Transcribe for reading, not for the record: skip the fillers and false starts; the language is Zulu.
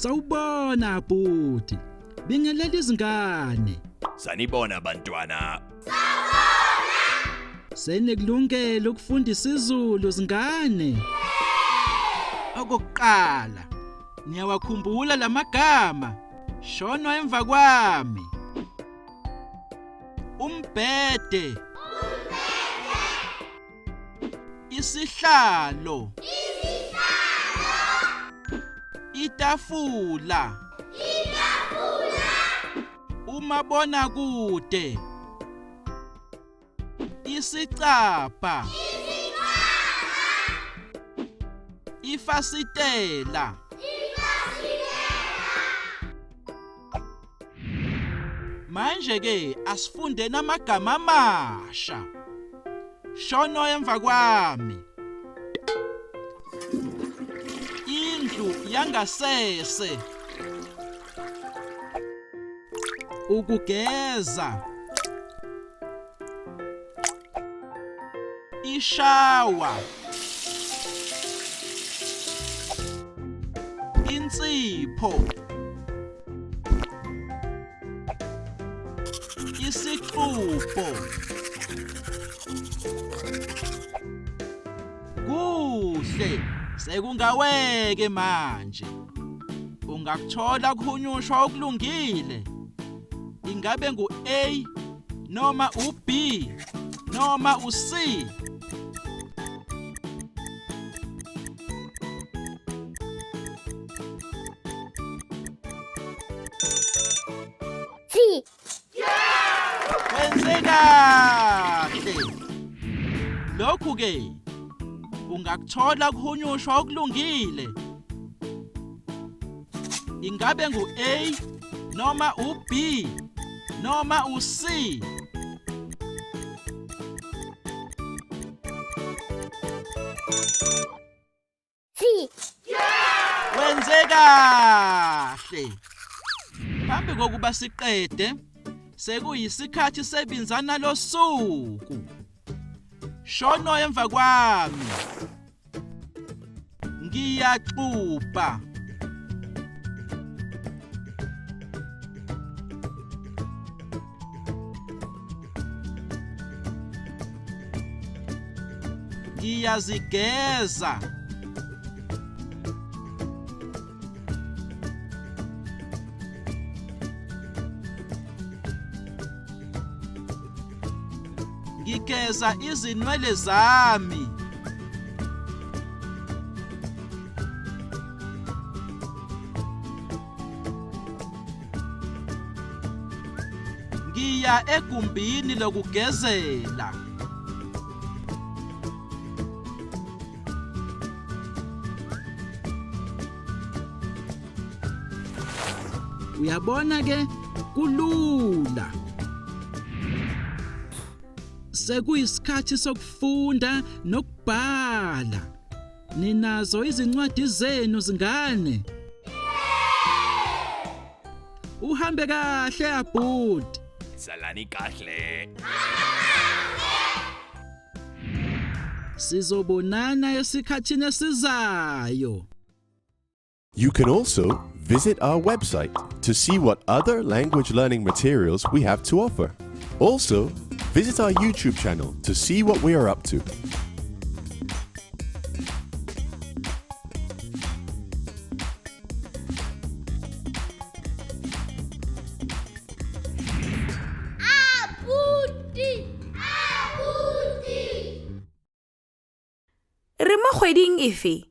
Sawubona bhuti. Bingelela izingane. Sanibona bantwana. Senikulungele ukufunda isiZulu zingane. Okokuqala, niyawakhumbula lamagama. Shono emva kwami. Umbhede. Isihlalo. Itafula. Umabona kude. Isicabha. Ifasitela. Manje ke asifunde namagama amasha. Shono emva kwami. Indlu yangasese. Ukugeza. Ishawa. Insipho. Isixubho. Kuhle, sekungaweke manje. Ungakuthola kuhunyushwa okulungile. Ingabe ngu-A noma u-B noma u-C? C. Wenze kahle. Lokhu ke ungakuthola kuhunyushwa okulungile. Ingabe ngu-A noma u-B noma u-C? C. Wenze kahle. Phambi kokuba siqede, sekuyisikhathi sebinzana losuku. Shono emva kwami. Ngiyaxubha. Ngiyazigeza. Ngigeza izinwele zami. Ngiya egumbini lokugezela. Uyabona ke kulula. Sekuyisikhathi sokufunda nokubhala. Ninazo izincwadi zenu zingane? Uhambe kahle abhuti. Salani kahle. Sizobonana esikhathini esizayo. You can also visit our website to see what other language learning materials we have to offer. Also, visit our YouTube channel to see what we are up to. Abuti. Abuti. Re mo kgweding efe?